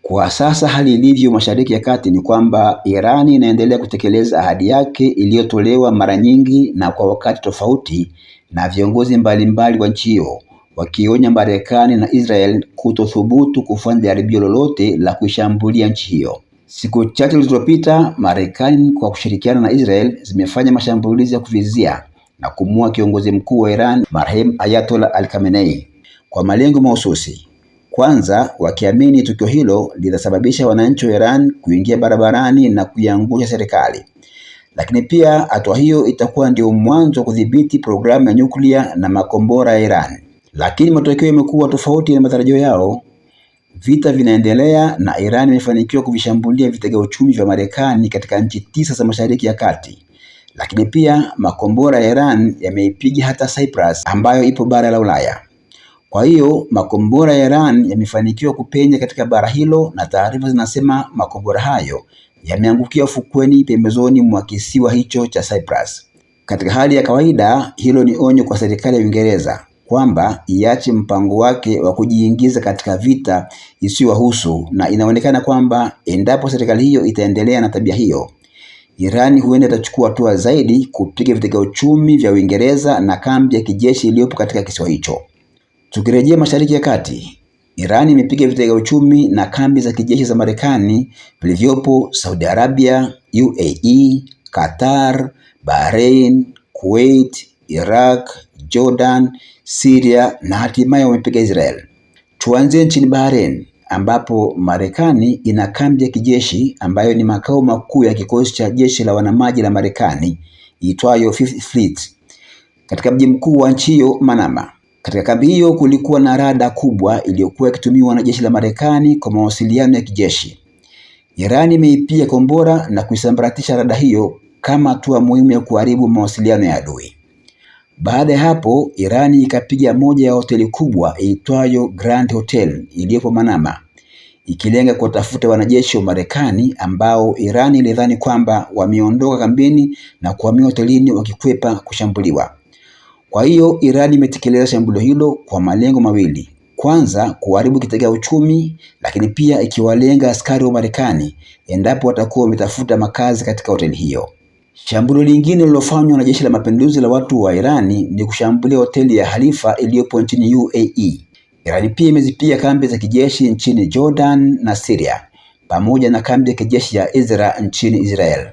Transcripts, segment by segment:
Kwa sasa hali ilivyo Mashariki ya Kati ni kwamba Irani inaendelea kutekeleza ahadi yake iliyotolewa mara nyingi na kwa wakati tofauti na viongozi mbalimbali wa nchi hiyo, wakionya Marekani na Israel kutothubutu kufanya jaribio lolote la kuishambulia nchi hiyo. Siku chache zilizopita, Marekani kwa kushirikiana na Israel zimefanya mashambulizi ya kuvizia na kumua kiongozi mkuu wa Iran marehemu Ayatollah Ali Khamenei kwa malengo mahususi. Kwanza, wakiamini tukio hilo litasababisha wananchi wa Iran kuingia barabarani na kuiangusha serikali. Lakini pia hatua hiyo itakuwa ndio mwanzo wa kudhibiti programu ya nyuklia na makombora ya Iran. Lakini matokeo yamekuwa tofauti na matarajio yao. Vita vinaendelea na Iran imefanikiwa kuvishambulia vitega uchumi vya Marekani katika nchi 9 za Mashariki ya Kati. Lakini pia makombora ya Iran yameipiga hata Cyprus ambayo ipo bara la Ulaya. Kwa hiyo makombora ya Iran yamefanikiwa kupenya katika bara hilo na taarifa zinasema makombora hayo yameangukia ufukweni pembezoni mwa kisiwa hicho cha Cyprus. Katika hali ya kawaida, hilo ni onyo kwa serikali ya Uingereza kwamba iache mpango wake wa kujiingiza katika vita isiyowahusu, na inaonekana kwamba endapo serikali hiyo itaendelea na tabia hiyo, Iran huenda itachukua hatua zaidi kupiga vitega uchumi vya Uingereza na kambi ya kijeshi iliyopo katika kisiwa hicho. Tukirejea Mashariki ya Kati, Iran imepiga vitega uchumi na kambi za kijeshi za Marekani vilivyopo Saudi Arabia, UAE, Qatar, Bahrain, Kuwait, Iraq, Jordan, Syria na hatimaye wamepiga Israel. Tuanzie nchini Bahrain ambapo Marekani ina kambi ya kijeshi ambayo ni makao makuu ya kikosi cha jeshi la wanamaji la Marekani iitwayo Fifth Fleet katika mji mkuu wa nchi hiyo Manama. Katika kambi hiyo kulikuwa na rada kubwa iliyokuwa ikitumiwa na jeshi la Marekani kwa mawasiliano ya kijeshi. Irani imeipiga kombora na kuisambaratisha rada hiyo kama hatua muhimu ya kuharibu mawasiliano ya adui. Baada ya hapo, Irani ikapiga moja ya hoteli kubwa iitwayo Grand Hotel iliyopo Manama, ikilenga kuwatafuta wanajeshi wa Marekani ambao Irani ilidhani kwamba wameondoka kambini na kuhamia hotelini wakikwepa kushambuliwa. Kwa hiyo Irani imetekeleza shambulio hilo kwa malengo mawili. Kwanza, kuharibu kitega uchumi, lakini pia ikiwalenga askari wa Marekani endapo watakuwa wametafuta makazi katika hoteli hiyo. Shambulio lingine lililofanywa na jeshi la mapinduzi la watu wa Irani ni kushambulia hoteli ya Halifa iliyopo nchini UAE. Irani pia imezipiga kambi za kijeshi nchini Jordan na Syria pamoja na kambi ya kijeshi ya Ezra nchini Israel.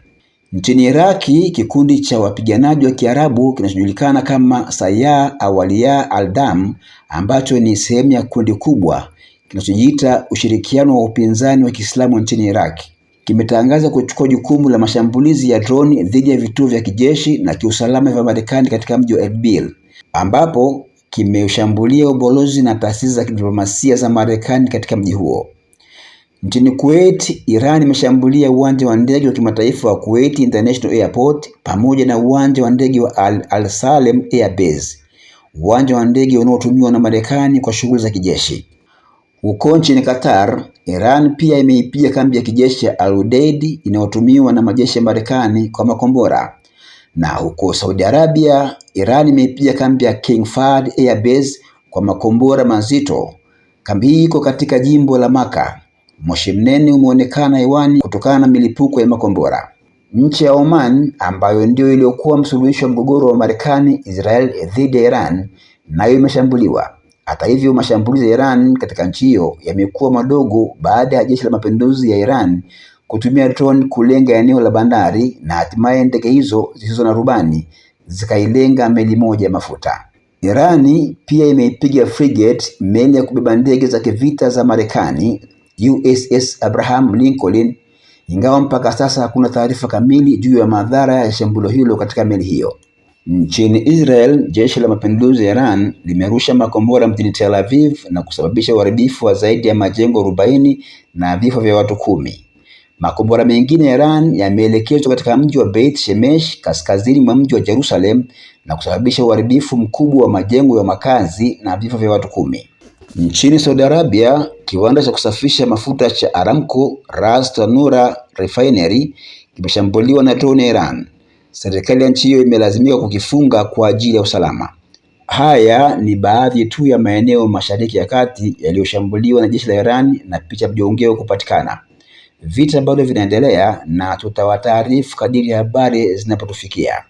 Nchini Iraki, kikundi cha wapiganaji wa Kiarabu kinachojulikana kama Sayya Awaliya al-Dam ambacho ni sehemu ya kundi kubwa kinachojiita Ushirikiano wa Upinzani wa Kiislamu nchini Iraq kimetangaza kuchukua jukumu la mashambulizi ya droni dhidi ya vituo vya kijeshi na kiusalama vya Marekani katika mji wa Erbil, ambapo kimeushambulia ubalozi na taasisi za kidiplomasia za Marekani katika mji huo. Nchini Kuwait, Iran imeshambulia uwanja wa ndege wa kimataifa wa Kuwait International Airport pamoja na uwanja wa ndege wa Al Salem Air Base, uwanja wa ndege unaotumiwa na Marekani kwa shughuli za kijeshi. Huko nchini Qatar, Iran pia imeipiga kambi ya kijeshi ya Al Udeid inayotumiwa na majeshi ya Marekani kwa makombora. Na huko Saudi Arabia, Iran imeipiga kambi ya King Fahd Air Base kwa makombora mazito. Kambi hii iko katika jimbo la Maka. Moshi mnene umeonekana hewani kutokana na milipuko ya makombora. Nchi ya Oman ambayo ndio iliyokuwa msuluhishi wa mgogoro wa Marekani Israel dhidi ya Iran nayo imeshambuliwa. Hata hivyo, mashambulizi ya Iran katika nchi hiyo yamekuwa madogo baada ya jeshi la mapinduzi ya Iran kutumia drone kulenga eneo la bandari na hatimaye ndege hizo zisizo na rubani zikailenga meli moja ya mafuta. Irani pia imeipiga frigate, meli ya kubeba ndege za kivita za Marekani USS Abraham Lincoln, ingawa mpaka sasa hakuna taarifa kamili juu ya madhara ya shambulio hilo katika meli hiyo. Nchini Israel, jeshi la mapinduzi ya Iran limerusha makombora mjini Tel Aviv na kusababisha uharibifu wa zaidi ya majengo 40 na vifo vya watu 10. Makombora mengine ya Iran yameelekezwa katika mji wa Beit Shemesh kaskazini mwa mji wa Jerusalem na kusababisha uharibifu mkubwa wa majengo ya makazi na vifo vya watu 10. Nchini Saudi Arabia, kiwanda cha kusafisha mafuta cha Aramco Ras Tanura Refinery kimeshambuliwa na drone ya Iran. Serikali ya nchi hiyo imelazimika kukifunga kwa ajili ya usalama. Haya ni baadhi tu ya maeneo Mashariki ya Kati yaliyoshambuliwa na jeshi la Iran na picha mjongeo kupatikana. Vita bado vinaendelea na tutawataarifu kadiri habari zinapotufikia.